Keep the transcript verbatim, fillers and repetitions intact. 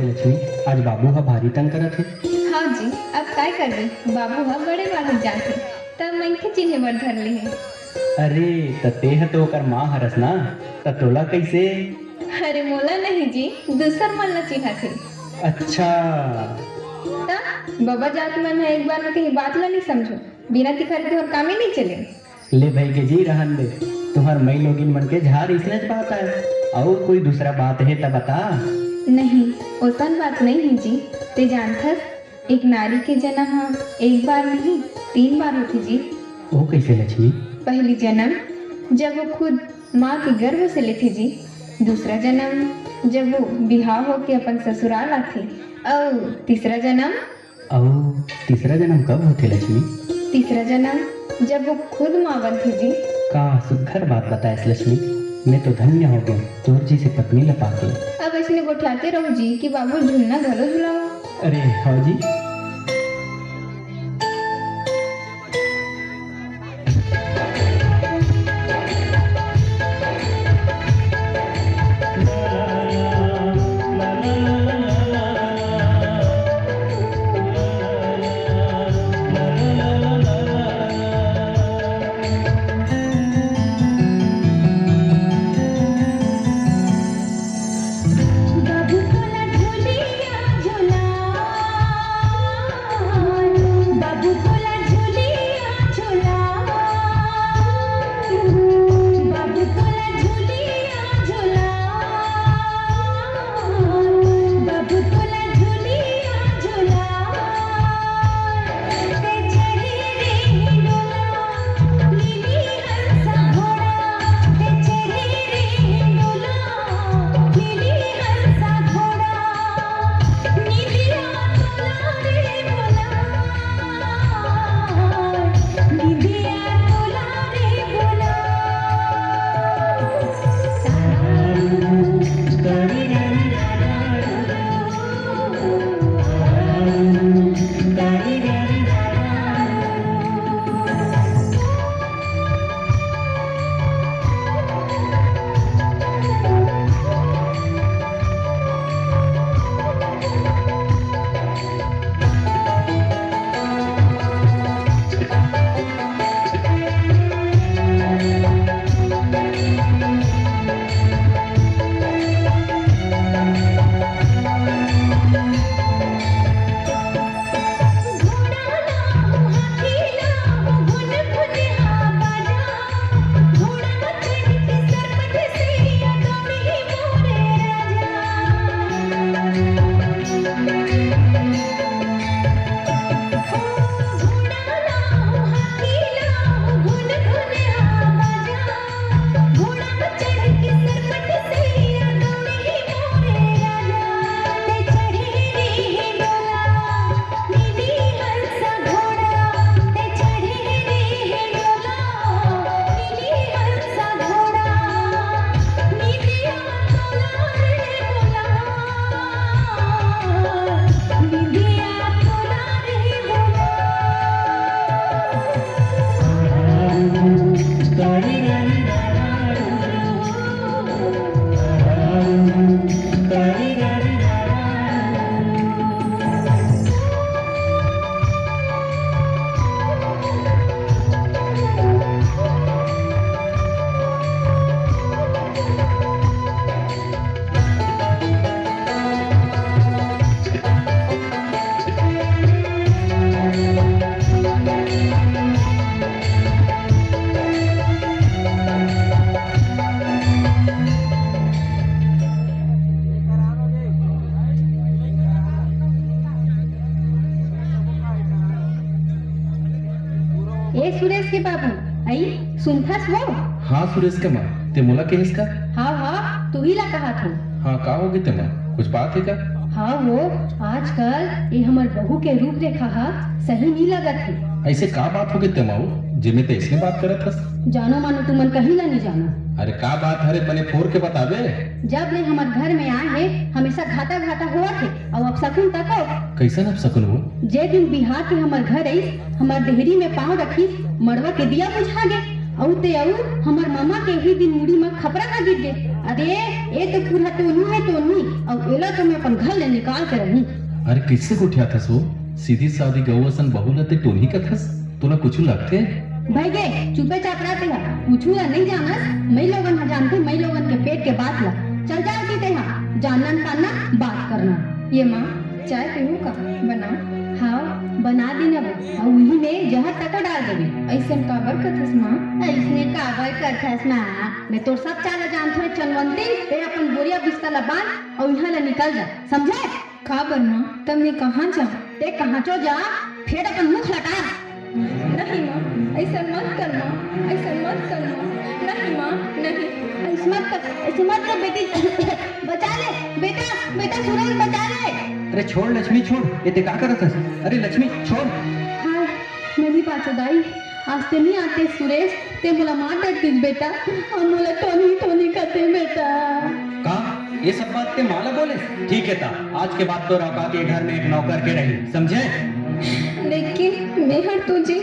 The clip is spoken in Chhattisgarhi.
लक्ष्मी, आज बाबू ह भारी तंग करत हे। हाँ जी, अब काय करबे, बाबू ह बड़े बाढ़त जात हे, त मनखे चिन्हे बर धर ले हे। अरे, त तेह तो ओकर माँ हरस ना, त तोला कइसे? अरे मोला नहीं जी, दूसर मन ला चिन्हत हे। अच्छा। त बबा जात मन ह एक बार में कहीं बात ला नहीं समझो, बिना तिखर के तोहर कामे नहीं चले। ले भई के जी, रहन दे। तुहर मई लोगिन मन के झार इसने च बात आय। अउ कोई दूसरा बात हे त बता। नहीं, ओसन बात नहीं हे जी। ते जानथस, एक नारी के जन्म ह एक बार नहीं, तीन बार होथे जी। वो कैसे लक्ष्मी? पहली जन्म, जब वो खुद माँ के गर्भ से लेथे जी। दूसरा जन्म, जब वो बिहाव होके अपन ससुराल आथे। अउ तीसरा जन्म, अउ तीसरा जन्म कब होथे लक्ष्मी? तीसरा जन्म जब वो खुद माँ बनथे जी। का सुघर बात बताएस लक्ष्मी, मैं तो धन्य हो गयो तोर जैसे पत्नी ल पाके। अब ऐसने गोठियाते रहो जी कि बाबू झुलना घलो झुलाओ। अरे हाँ जी। ए सुरेश के बाबू, अई सुनथस वो? हाँ सुरेश के माँ, ते मोला कहेस का? हाँ हाँ, तुही ला कहा था। हाँ, का होगे ते माँ, कुछ बात हे का? हाँ वो, आजकल ये हमर बहू के रूप रेखा हा सही नहीं लगत हे। ऐसे का बात होगे ते माँ, जेमे ते इसने बात करत हस? जानो मानो तुमन कहीं ला नहीं जानो। अरे का बात हरे, बने फोर के बताबे? जब ले हमर घर में आए हे, हमेशा घाटा घाटा होवत हे। अउ अपसकुन तको। कैसन अपसकुन वो? जे दिन बिहार के हमर घर आइस, हमर देहरी में पाँव रखिस, मड़वा के दिया बुझा गे। अउ ते अउ हमर मामा के ही दिन मुड़ी म खपरा लगित गे। अरे, ए तो पूरा टोनी हे, टोनी। अउ एला तो मैं अपन घर ले निकाल के रहूं। अरे, कइसे गोठियाथस वो? सीधी सादी गऊ असन बहू ल ते टोनी कथस? तोला कुछु लगथे? भई गे, चुपे चाप रह तेहा। कुछु ला नइ जानस, मई लोगन ह जानथे, मई लोगन के पेट के बात ला। चल जा कि तेहा, जानना न तानना, बात करना। ये माँ, चाय पीहू का? बनाओ। हाँ, बना दे ना वो। अउ उही में जहर तको डाल देबे। अइसन काबर कथस माँ? अइसने काबर कथस माँ? मैं तोर सब चाल ला जानथों रे चनवंती। ते अपन बोरिया बिस्तर ला बांध अउ इहाँ ले निकल जा, समझे? काबर माँ? तब मैं कहाँ जाऊँ? ते कहाँ चो जा, फेर अपन मुख लटा। नहीं माँ, अइसन मत कर माँ, अइसन मत कर माँ। नहीं माँ, नहीं। अइसन मत कर, अइसन मत कर बेटी। बचा ले बेटा, बेटा सुरेश बचा ले। अरे छोड़ लक्ष्मी, छोड़। ये ते का करत हस? अरे लक्ष्मी, छोड़। हाय, मैं नहीं बाँचों दाई। आज ते नहीं आते सुरेश, ते मोला मार डरतिस बेटा। अउ मोला टोनी टोनी कथे बेटा। का? ये सब बात ते माँ ला बोले? ठीक हे ता, आज के बाद तोर औकात ये घर में एक नौकर के रही, समझे? लेकिन मेहर तुझे